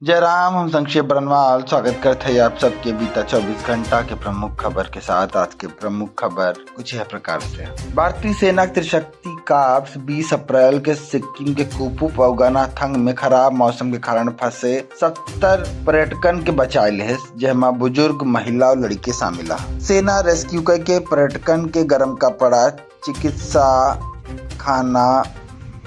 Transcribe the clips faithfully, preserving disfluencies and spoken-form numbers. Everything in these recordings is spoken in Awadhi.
जय राम, हम संक्षेप बरनवाल स्वागत करत है आप सबके बीता चउबीस घंटा के प्रमुख खबर के साथ। आज के प्रमुख खबर कुछ यह प्रकार से है। भारतीय सेना के त्रिशक्ति काप्स बीस अप्रैल के सिक्किम के कुपू पौगानाथंग में खराब मौसम के कारण फंसे सत्तर पर्यटकन के बचाए लेहे, जेमा बुजुर्ग, महिला और लड़के शामिल है। सेना रेस्क्यू करके पर्यटकन के गरम कपड़ा, चिकित्सा, खाना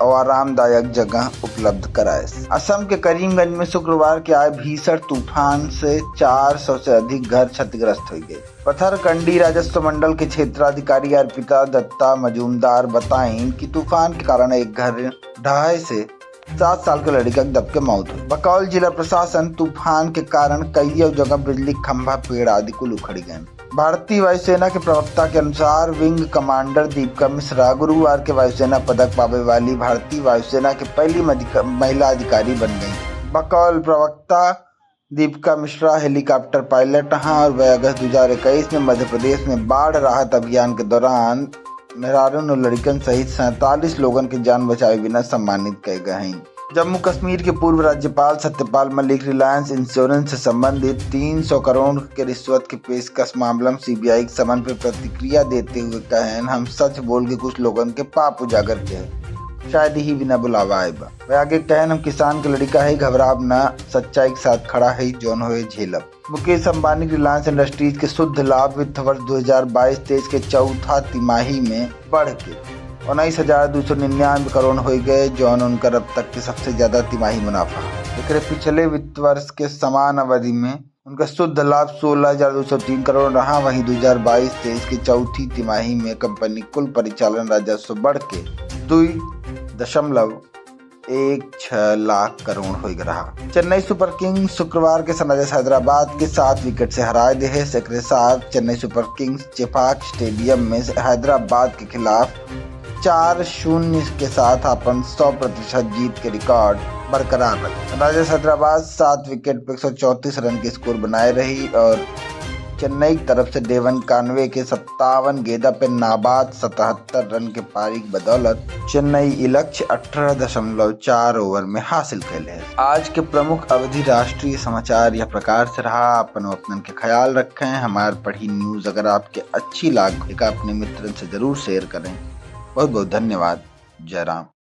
और आरामदायक जगह उपलब्ध कराए। असम के करीमगंज में शुक्रवार के आए भीषण तूफान से चार सौ से अधिक घर क्षतिग्रस्त हो गए। पथरकंडी राजस्व मंडल के क्षेत्राधिकारी अर्पिता दत्ता मजूमदार बताइन कि तूफान के कारण एक घर ढहाए से सात साल के लड़का के दब के मौत हुई। बकौल जिला प्रशासन तूफान के कारण कई जगह बिजली के खंभा, पेड़ आदि कुल उखड़ गए। भारतीय वायुसेना के प्रवक्ता के अनुसार विंग कमांडर दीपिका मिश्रा गुरुवार के वायुसेना पदक पावे वाली भारतीय वायुसेना के पहली मधिक-, महिला अधिकारी बन गई। बकौल प्रवक्ता दीपिका मिश्रा हेलीकॉप्टर पायलट हैं और वह अगस्त दो हज़ार इक्कीस में मध्य प्रदेश में बाढ़ राहत अभियान के दौरान मेहरारून और लड़कन सहित सैंतालीस लोगन के जान बचावे बिना सम्मानित कए गए हैं। जम्मू कश्मीर के पूर्व राज्यपाल सत्यपाल मलिक रिलायंस इंश्योरेंस से संबंधित तीन सौ करोड़ के रिश्वत के पेशकश मामला में सीबीआई के समन पे प्रतिक्रिया देते हुए कहन, हम सच बोल के कुछ लोगन के पाप उजागर के है, शायद ही बिना बुलावा आए बा। वह आगे कहन, हम किसान के लड़का है, घबराब ना, सच्चाई के साथ खड़ा है, जौन होए झेलब। मुकेश अंबानी के रिलायंस इंडस्ट्रीज के शुद्ध लाभ वित्त वर्ष दो हज़ार बाईस तेईस के चौथा तिमाही में बढ़ के उन्नीस हजार दो सौ निन्यानवे करोड़ हो गए, जौन उनकर अब तक के सबसे ज्यादा तिमाही मुनाफा। एकरे पिछले वित्त वर्ष के समान अवधि में उनका शुद्ध लाभ सोलह हजार दो सौ तीन करोड़ रहा। वहीं दो हज़ार बाईस तेईस के चौथी तिमाही में कंपनी कुल परिचालन राजस्व बढ़ के दुई दशमलव एक छह लाख करोड़ हो रहा। चेन्नई सुपर किंग्स शुक्रवार के सनराइजर्स हैदराबाद के सात विकेट से हराए देहे। एकरे साथ चेन्नई सुपर किंग्स चेपाक स्टेडियम में हैदराबाद के खिलाफ चार शून्य के साथ अपन सौ प्रतिशत जीत के रिकॉर्ड बरकरार रखे। सनराइजर्स हैदराबाद सात विकेट पे एक सौ चौंतीस रन के स्कोर बनाए रही और चेन्नई की तरफ से डेवन कानवे के सत्तावन गेंदा पे नाबाद सतहत्तर रन के पारी के बदौलत चेन्नई ई लक्ष्य अठारह दशमलव चार ओवर में हासिल कैले है। आज के प्रमुख अवधी राष्ट्रीय समाचार यह प्रकार से रहा। अपन वतनन के ख्याल रखें। हमार पढ़ी न्यूज़ अगर आपके अच्छी लाग, एका अपने मित्रन से जरूर शेयर करें। बहुत बहुत धन्यवाद। जय राम।